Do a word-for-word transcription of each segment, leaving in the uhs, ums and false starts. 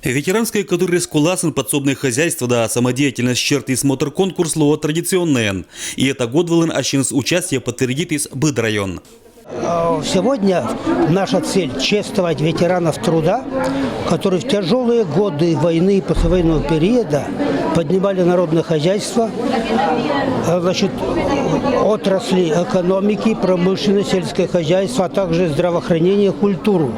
Ветеранскӧй котырес коласын подсобнӧй хозяйство да самодеятельность сьӧртіс мотор конкурс лоӧ традиционнӧйӧн. И эта год вылын ассьыныс участие подтвердитіс быд район. А, сегодня наша цель — чествовать ветеранов труда, которые в тяжелые годы войны и послевоенного периода поднимали народное хозяйство, а, значит, отрасли экономики, промышленность, сельское хозяйство, а также здравоохранение, культуру.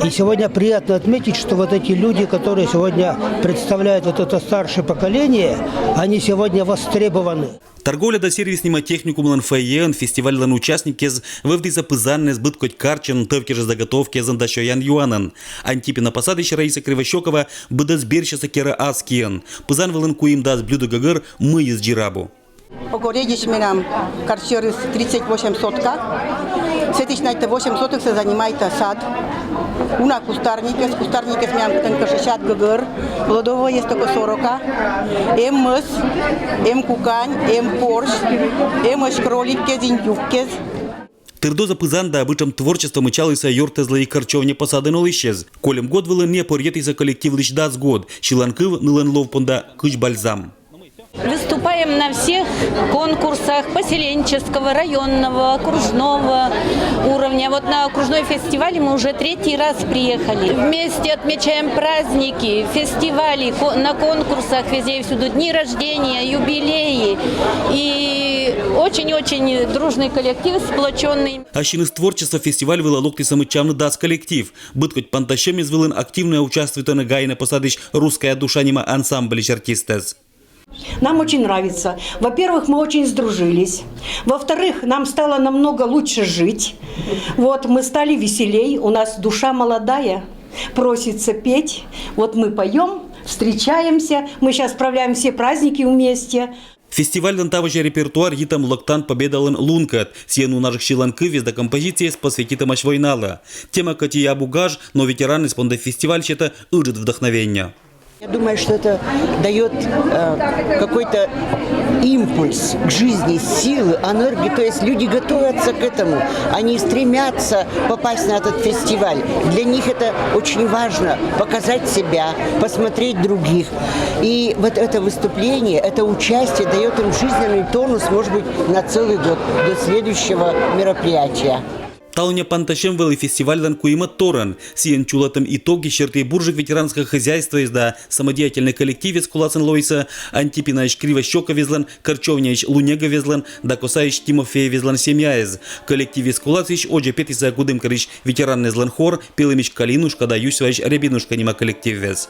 И сегодня приятно отметить, что вот эти люди, которые сегодня представляют вот это старшее поколение, они сегодня востребованы. Торговля да сервис нима техникумлӧн фойеын фестивальлӧн участникъяс вӧвтісӧ пызаннас быд кӧть карчӧн, тӧв кежлӧ заготовкаӧн да сёян-юанӧн. Антипина посадысь Раиса Кривощёкова быдӧн берсьӧ керӧ ас киӧн. Пызан вылын куим дас блюдӧ гӧгӧр мыйыс дзирабу. Огородище менам карчӧрыс тридцать восемь сотка. Сэтысь на это восемь соток сэ занимает сад. Уна кустарникъяс, кустарникъяс менам кытӧнкӧ шестьдесят гӧгӧр, плодовӧй есть только сорока. Эм мӧс, эм кукань, эм порсь, эмӧсь кроликъяс, индюкъяс. Тырдоза пызан да быдтшӧм творчество мыччалісӧ ёртӧзлӧ и корчевня посадын олысьяс. Кольӧм год вылын найӧ пӧръятісӧ коллективлысь дас год. Сьыланкыв нылӧн лов понда кыдз бальзам. Выступаем на всех конкурсах поселенческого, районного, окружного уровня. Вот на окружной фестиваль мы уже третий раз приехали. Вместе отмечаем праздники, фестивали, ко- на конкурсах везде и всюду, дни рождения, юбилеи. И очень-очень дружный коллектив, сплоченный. Ассьыныс творчество фестиваль вылӧ локтіс мыччавны дас коллектив. Быд кӧть пантасьӧмъяс вылын активнӧя участвуйтӧны Гайна посадысь «Русская душа» нима ансамбльысь артистъяс. Нам очень нравится. Во-первых, мы очень сдружились. Во-вторых, нам стало намного лучше жить. Вот, мы стали веселей, у нас душа молодая, просится петь. Вот мы поем, встречаемся, мы сейчас справляем все праздники вместе. Фестивальлӧн тавося репертуар йитӧм локтан Победалӧн лункӧд. Сійӧн уна жӧ сьыланкывъяс да композицияяс посвятитӧмаӧсь войналы. Тема кӧть и абу гаж, но ветеранъяс понда фестиваль сетӧ ыджыд вдохновение. Я думаю, что это даёт э, какой-то импульс к жизни, силы, энергии. То есть люди готовятся к этому, они стремятся попасть на этот фестиваль. Для них это очень важно — показать себя, посмотреть других. И вот это выступление, это участие даёт им жизненный тонус, может быть, на целый год до следующего мероприятия. Талунъя пантасьӧм вӧлі фестивальлӧн куимӧд торйӧн. Сійӧн чулӧмтӧм итогъяс серти бурджык ветеранскӧй хозяйствоыс да самодеятельнӧй коллективыс коласын лоисӧ, Антипинаысь Кривощёковъяслӧн, корчевняысь Лунеговъяслӧн да Косаысь Тимофеевъяслӧн семьяыс. Коллективыс коласысь водзӧ петісӧ Кудымкарысь ветеранъяслӧн хор, Пелӧмысь «Калинушка» да Юсьваысь «Рябинушка» нима коллективъяс.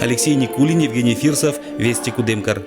Алексей Никулин, Евгений Фирсов, «Вести», Кудымкар.